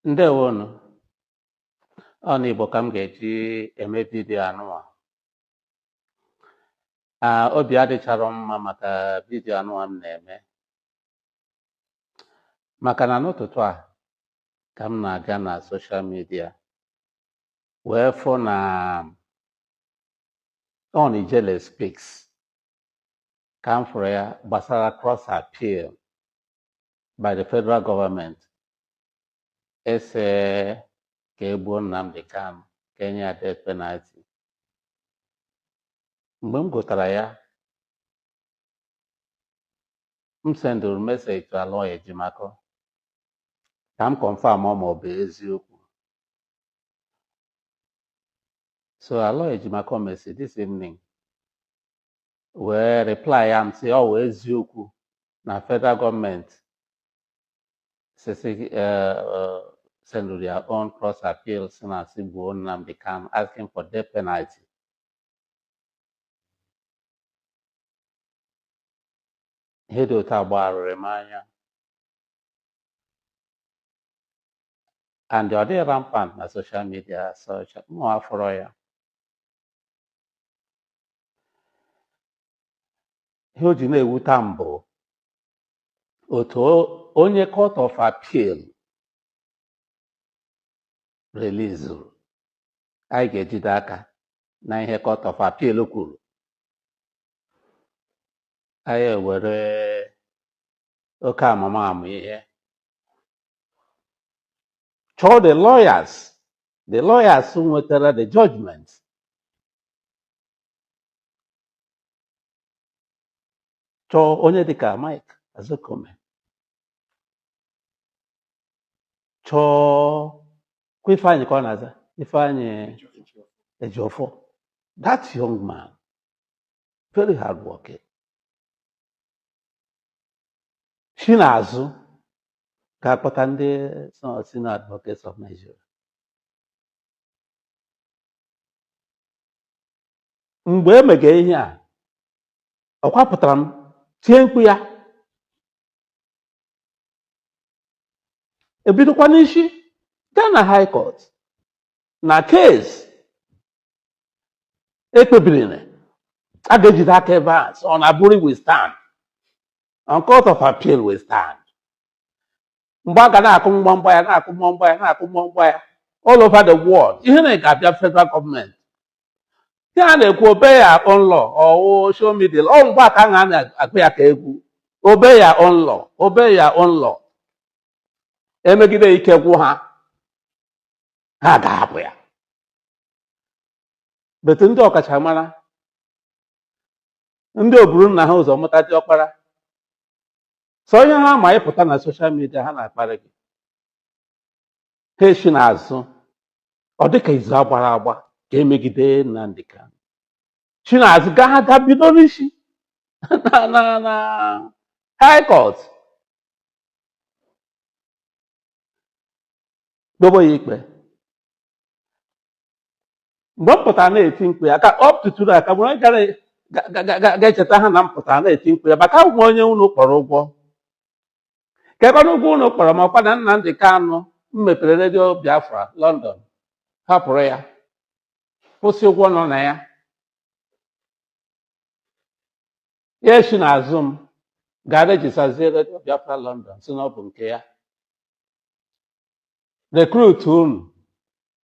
Ndewonu. Ọ n'Igbo ka m ga-eji eme vidiyo anụwa. Obi adịcharọ m mma maka vidiyo anụwa m na-eme, maka na n'ụtụtụ a ka m na-aga na soshal midia wee fụ na on Ijele Speaks ka m fụrụ ya gbasara cross appeal by the federal government ese ka e gbuo Nnamdi Kanu, ka enye ya death penalty. Mgbe m gụtara ya, m sendụrụ message to Aloy Ejimakor ka m confirm ma ọ bụ eziokwu. So Aloy Ejimakor message this evening wee reply ya m sị ọ wụ eziokwu na federal gọọmenti sisi send their own cross appeal si na sị gbuo Nnamdi Kanu, asking for death penalty. Ihe dị otu a gbagharịrị m anya, and ọ dịghị rampant na social media, so mụ afụrọ ya. Ihe o ji na-ewute m bụ otu onye court of appeal releasuru, anyị ga-ejide aka na ihe court of appeal kwuru, anyị ewere oke amamamụ ihe chọọ the lawyers nwetara the judgment chọọ onye dịka Mike Ozekhome, chọọ kwa Ifeanyị ka ọ na-aza Ifeanyị Ejiofor, that young man, very hard working, si n'azụ ga-akpọta ndị Senior Advocates of Nigeria. Mgbe e mege ihe a, ọ kwapụtara m tie mkpu ya, ebidokwa n'isi gaa na High Court na case ekpebiri na a ga-ejide aka ebe a, so on Aburi we stand, on Court of Appeal we stand. Mgbe a ga na-akụ mgbamgba ya, na-akụ mgbamgba ya, na-akụ mgbamgba ya all over the world, ihe na ga-abịa federal gọọmenti ihe a na-ekwu obey your own law or show me the law. Ọ mgbe a ka a na-agụ ya ka egwu, obey your own law, obey your own law. Emegide ike gwụ ha, ha ga-ahapụ ya. But ndị ọkachamara, ndị oburu nna ha ụzọ mụta diọkpara, sọ ihe ha ma ịpụta na soshal midia ha na-akparị gị, ha esi n'azụ ọ dịka izu agbara agba ka emegide Nnamdi Kanu, si n'azụ gaa ga bido n'isi na High Court kpebe ya ikpe. Mgbe m pụtara na-eti mkpu ya, ka up to today ka mgbe gara ga-echeta ha na m pụtara na-eti mkpu ya maka ụgwọ onye unu kpọrọ ụgwọ, kekwana ụgwọ unu kpọrọ ma ọkwa na Nnamdi Kanu m mepere redio Biafra London, hapụrụ ya, kwụsị ụgwọ nọ na ya, ya esi n'azụ m gaa rejistazie redio Biafra London si na ọ bụ nke ya, recruit unu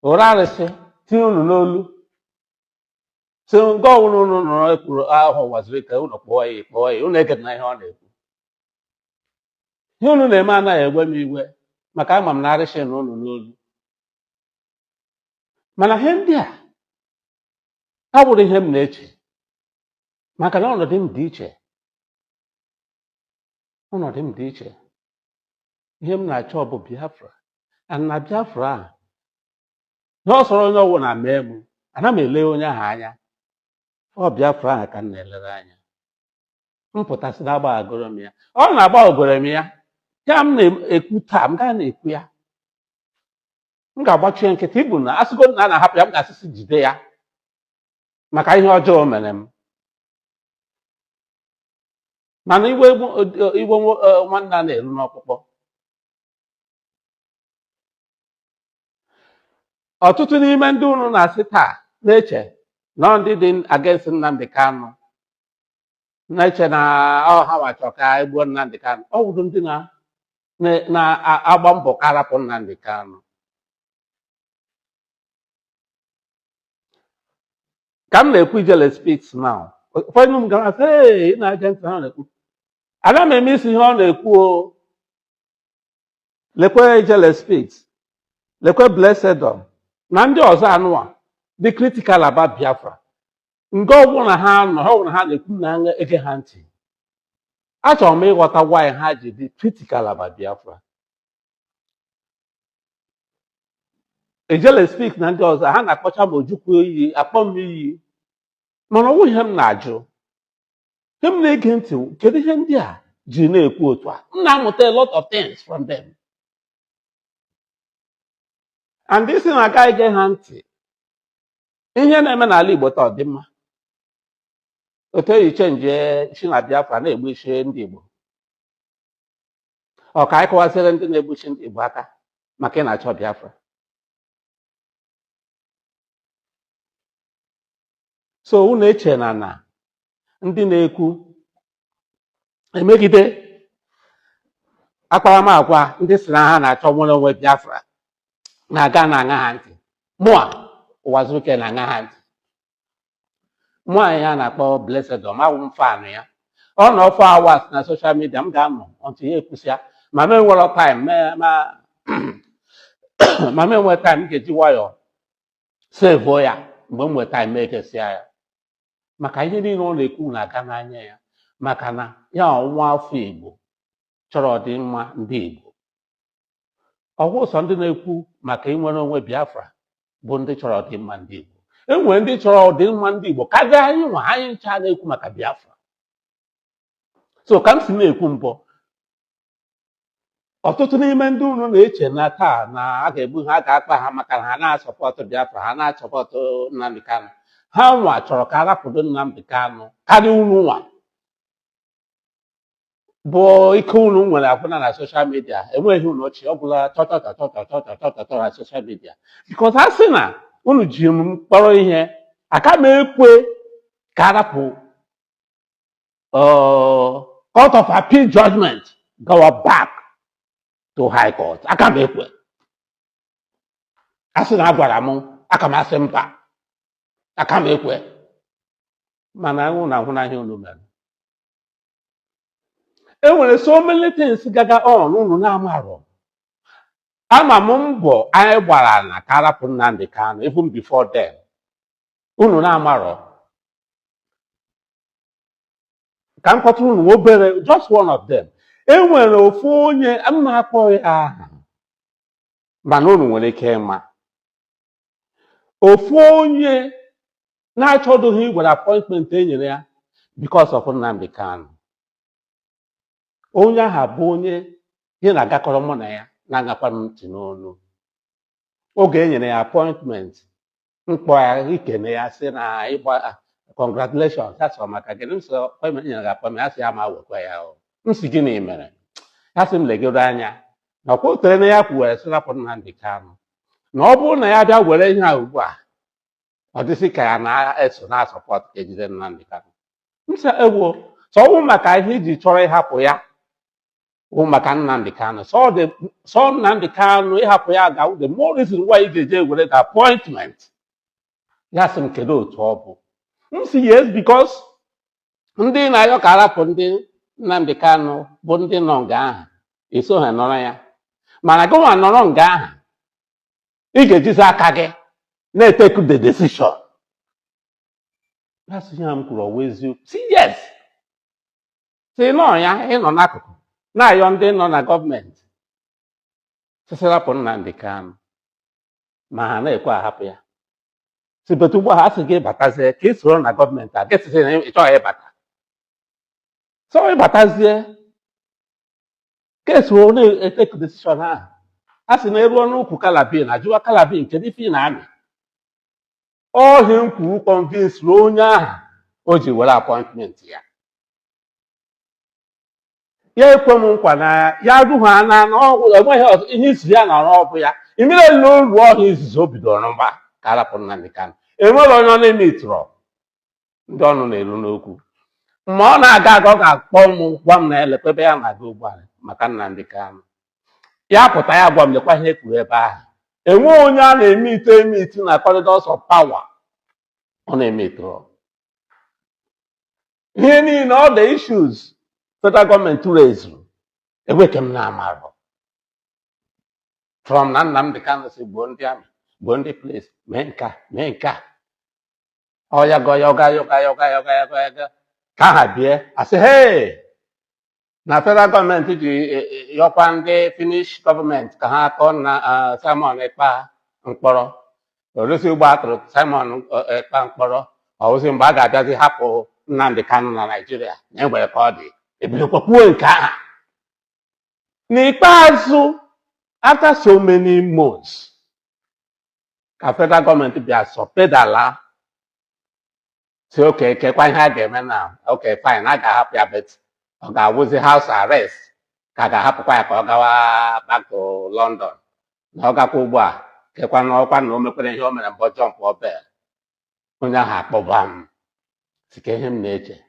ụra arịsị tinye unu n'olu si nke ọbụla unu nọrọ ekwuru ahụ Uwazuruike, unu kpọọ ya, kpọọ ya, unu egedena ihe ọ na-ekwu. Ihe unu na-eme anaghị egwe m iwe maka ama m na arịsị na unu n'olu, mana ihe ndị a abụrụ ihe m na-eche maka na ọnọdụ m dị iche, ọnọdụ m dị iche. Ihe m na-achọ bụ Biafra, and na Biafra a na ọ sọrọ onye ọbụla mee m, ana m ele onye ahụ anya, ọ Biafra ahụ ka m na-elere anya. M pụtasị na agbaghagoro m ya, ọ na-agbaghagoro m ya, ya m na-ekwu taa, m gaa na-ekwu ya, m ga-agbachie nkịtị. Ibu na asịgo na a na-ahapụ ya, m ga-asịsị jide ya maka ihe ọjọọ o mere m. Mana iwe iwe nwanne a na-eru n'ọkpụkpọ. Ọtụtụ n'ime ndị unu na-asị taa na-eche na ndị dị against Nnamdi Kanu, na-eche na ọ ha nwa chọrọ ka egbuo Nnamdi Kanu, ọ wụrụ ndị na-agba mbọ ka arapụ Nnamdi Kanu. Ka m na-ekwu Ijele Speaks now, ụfọdụ m gara sị, "Hey, ị na-ege ntị ha na-ekwu." Ana m eme isi ihe ọ na-ekwu o. Lekwe Ijele Speaks, lekwe Blessedom na ndị ọzọ anụwa dị critical about Biafra. Nke ọbụla ha nọ, ha ọbụla ha na-ekwu, m na-ege ha ntị. Achọrọ m ịghọta why ha ji dị critical about Biafra. Ijele Speaks na ndị ọzọ, ha na-akpọcha m Ojukwu iyi, akpọ m iyi, mana ọ wụ ihe m na-ajụ. Ihe m na-ege ntị, kedu ihe ndị a ji na-ekwu otu a? M na-amụta a lot of things from them. And isi na-aga ige ha ntị, ihe na-eme n'ala Igbo taa ọ dị mma? Otu eyi change si na Biafra na-egbu isi ndị Igbo, ọ ka anyị kọwasịrị ndị na-egbuchi ndị Igbo aka maka ị na-achọ Biafra? So unu eche na ndị na-ekwu emegide akparamagwa ndị sị na ha na-achọ nwere onwe Biafra na-aga na-aṅa ha ntị. Mụa Ụwazuruike na-aṅa ha ntị. Mụa ya na-akpọ Blessedom, awụ m fan ya. Ọ nọ 4 hours na social media, m ga-anọ until ya ekwusịa. Ma m enwero time, ma m enwe time, m ga-eji nwayọọ sevuo ya. Mgbe m nwee time, m egesịa ya, maka ihe niile ọ na-ekwu na-aga n'anya ya, maka na ya nwa afọ Igbo chọrọ ọdịmma ndị Igbo. Ọ wụ sọ ndị na-ekwu maka inwere onwe Biafra bụ ndị chọrọ ọdịmma ndị Igbo. E nwere ndị chọrọ ọdịmma ndị Igbo karịa anyị nwa, anyị ncha na-ekwu maka Biafra. So ka m si na-ekwu mbụ, ọtụtụ n'ime ndị unu na-eche na taa na a ga-egbu ha, a ga-akpa ha maka na ha na-asọpọtụ Biafra, ha na-asọpọtụ Nnamdi Kanu, ha nwa chọrọ ka a rapụdo Nnamdi Kanu karịa unu nwa bụ ike unu nwere agwụna na social media. Enweghị unu ọchị ọbụla tọtọtọtọtọtọtọtọ na social media, because a sị na unu ji m kpọrọ ihe, aka m ekwe ka a rapụ Court of Appeal judgment gawa back to High Court. Aka m ekwe. A sị na a gwara m, aka m asị mba, aka m ekwe. Mana unu ahụ na ihe unu mere, e nwere so many things gaga on unu na-amarọ. Ama m mbọ anyị gbara na ka arapụ Nnamdi Kanu even before then, unu na-amarọ. Ka m kọtụrụ unu obere, just one of them. E nwere ofu onye m na-akpọ ya aha, mana unu nwere ike ịma ofu onye na-achọdụghị iwere appointment e nyere ya because of Nnamdi Kanu. Onye ahụ bụ onye ihe na-agakọrọ mụ na ya na-agakwa m ntị n'olu. Oge e nyere ya appointment, m kpọ ya ikene ya, sị na ịgba congratulations. Ya sọ maka gịnị? M sị appointment nyere gị appointment. Ya sị ya ma wekwa ya o. M sị gịnị mere? Ya sị m legoro anya na ọkwa otere na ya kwuwere sị rapụ Nnamdi Kanu, na ọ bụrụ na ya bịa were ihe a ugbu a, ọ dịsị ka ya na-eso na-asọpọt ka ejide Nnamdi Kanu. M sị ewo, sọ ọwụ maka ihe iji chọrọ ịhapụ ya wụ maka Nnamdi Kanu. Sọ Nnamdi Kanu ịhapụ ya ga the more reason why ị ga-eje were the appointment. Ya sị m kedu otu ọ bụ? M sị yes, because ndị na-ayọ ka arapụ ndị Nnamdi Kanu bụ ndị nọ nga ahụ, eso ha nọrọ ya. Mana gịnwa nọrọ nga ahụ, ị ga-ejizi aka gị na-etake the decision. Ya sị ihe m kwuru ọwụ eziokwu? Sị yes, sị nọ ya ịnọ n'akụkụ na-ayọ ndị nọ na gọọmenti sị rapụ Nnamdi Kanu, ma ha na-ekwe ahapụ ya. Si but ugbu a ha sị gị batazie ka ị soro na gọọmenti a, gị sị na ị chọghị ịbata. So ịbatazie ka esoro na-etake decision ahụ. A sị na eruo n'ukwu calabean, ajụwa calabean kedu ife ị na-amị. Ọhịa m kwuru convince onye ahụ o ji were appointment ya. Ya ekwe m nkwa na ya ruha na enweghị ọzọ ihe izu ya nọrọ ọbụ ya imere n'olu ọhịa izuzu o bidoro mgba ka arapụ Nnamdi Kanu. Enwere onye ọ na-eme itụrọ ndị ọnụ na-eru n'okwu. Mgbe ọ na-aga aga, ọ ga-akpọ m, gwa m na elekwa ebe ya na-aga ugbu a maka Nnamdi Kanu. Ya pụta, ya gwa m lekwa ihe e kwuru ebe ahụ. Enwe onye a na-eme ite eme iti na corridors of power ọ na-eme itụrọ ihe niile. All the issues federal gọọmenti raised, enweke m na-amarụ from na Nnamdi Kanu si gbuo ndị army, gbuo ndị police, mee nka, mee nka, ọ ya gọ ya ọga ya ọga ya ọga ya ọga ya ọga ya ga ka ha bie asị hey na federal gọọmenti ji yọkwa ndị Finnish gọọmenti ka ha kọọ na Simon Ekpa mkpọrọ. Orosi ugbo atụrụ Simon Ekpa mkpọrọ, ọwụzi mgbe a ga-abịazi hapụ Nnamdi Kanu na Naịjirịa na enwere ka ọ dị ebidokwa kwuo nke ahụ. N'ikpeazụ, after so many months, ka federal gọọmenti bịa sọpedala si oke kekwa ihe a ga-eme na okay, fine, a ga-ahapụ ya, but ọ ga-awụzi house arrest ka a ga-ahapụkwa ya ka ọ gawa back to London, na ọ gakwa ugbu a kekwa na ọkwa na o mekwere ihe o mere mbọ jump bail. Onye ahụ akpọba m si ka ihe m na-eche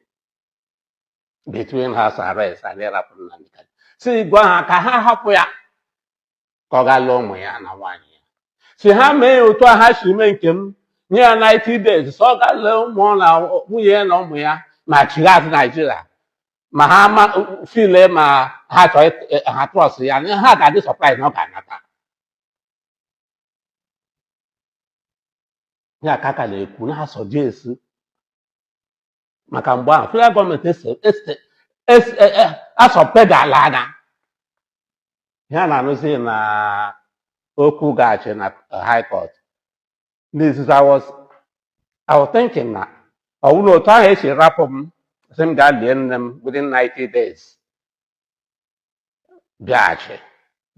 between house arrest and ịrapụ Nnamdi Kanu, si gwa ha ka ha hapụ ya ka ọ gaa lụọ ụmụ ya na nwaanyị ya. Si ha mee ya otu a ha si mee nke m, nye ya 90 days so ọ gaa lee ụmụ na nwunye ya na ụmụ ya ma chigha azụ Naijiria, ma ha ma file ma ha chọrọ ha trust ya na ha ga-adị surprise na ọ ga-anata ya. Ka aka na-ekwu na ha suggest maka mgbe ahụ federal gọọmenti asọpedala anya ihe a na-anụzi na okwu gaghachi na high court. N'izuzu, I was thinking na ọ bụrụ otu ahụ esi rapụ m, sị m gaa lie nne m within 90 days bịaghachi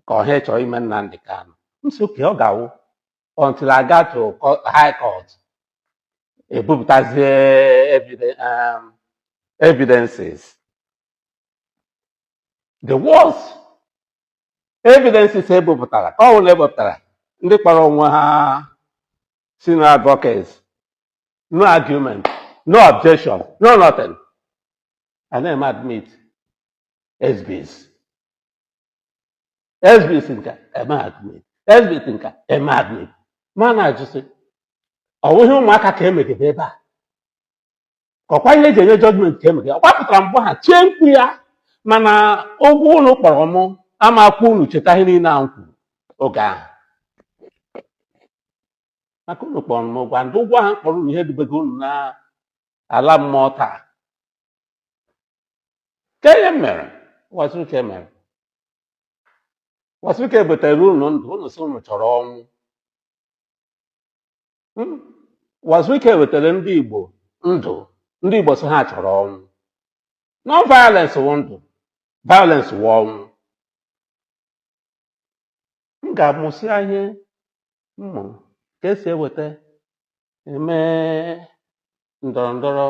ka ọha chọrọ ime Nnamdi Kanu, m sị okay, ọ ga-awụ until I got to high court ebupụtazie evidences. The worst evidences ebupụtara ka ọ bụla ebupụtara, ndị kpọrọ onwe ha senior advocates, no argument, no objection, no nothing, a na-eme admit SBs, SBs nka eme admit, SBs nka eme admit. Ma na-ajụsị, ọ bụghị ụmụaka ka emegide ebe a, ka ọkwa ihe eji enye judgment ka emegide? Ọkwa pụtara mgbe ha tie mkpu ya, mana ụgwọ unu kpọrọ mụ amakwa unu cheta ihe niile ahụ m kwuru oge ahụ, maka unu kpọrọ m ụgwọ, ndị ụgwọ ahụ kpọrọ unu ihe dubego unu na ala mmụọ taa. Ka ihe mere Wazirike mere, Wazirike butere unu ndụ, unu sị unu chọrọ ọnwụ. Wazirike wetara ndị Igbo ndụ, ndị Igbo sị ha chọrọ ọnwụ. Non violence wụ ndụ, violence wụ ọnwụ. M ga-amụsị ihe mmụ ka esi eweta eme ndọrọ ndọrọ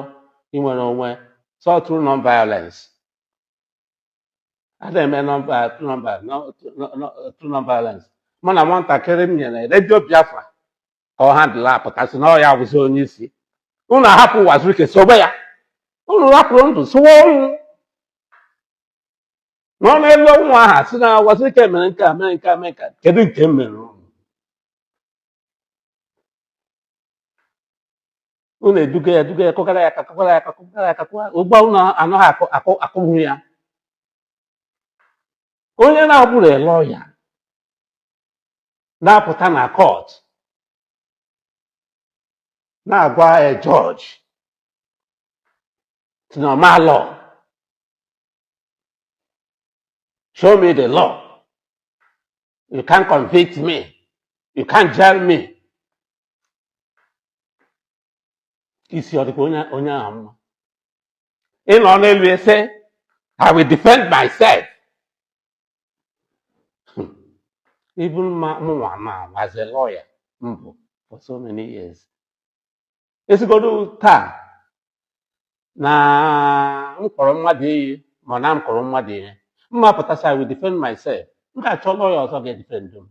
inwere onwe so through non violence. A na-eme through non violence. Mụ na nwatakịrị m nyere redio Biafra ka ọ handle apụtasị na ọ ya bụzi onye isi. Unu ahapụ Wazirike sobe ya, unu rapụrụ ndụ sụwa ọnwụ nọ n'elu ọnwụ aha si na Wazirike mere nke a, mere nke a, mere nke a. Kedu nke m mere unu? Unu eduga ya, eduga ya, kụgara ya aka, kụgara ya aka, kụgara ya aka, kụgara ugbu a unu anaghị akụ akụ akụgbu ya. Onye na-abụrụ lọya na-apụta na court na-agwa a judge si na ọma law, show me the law, you can't convict me, you can't jail me. Isi ọ dịkwa onye ahụ mma ịnọ n'elu ese I will defend myself. Even ma mụnwa now as a lawyer mbụ for so many years, esigodo taa na m kpọrọ mmadụ iyi ma na m kụrụ mmadụ ihe. Mma pụtasị, I will defend myself. M ga-achọ lawyer ọzọ ga-edefend m.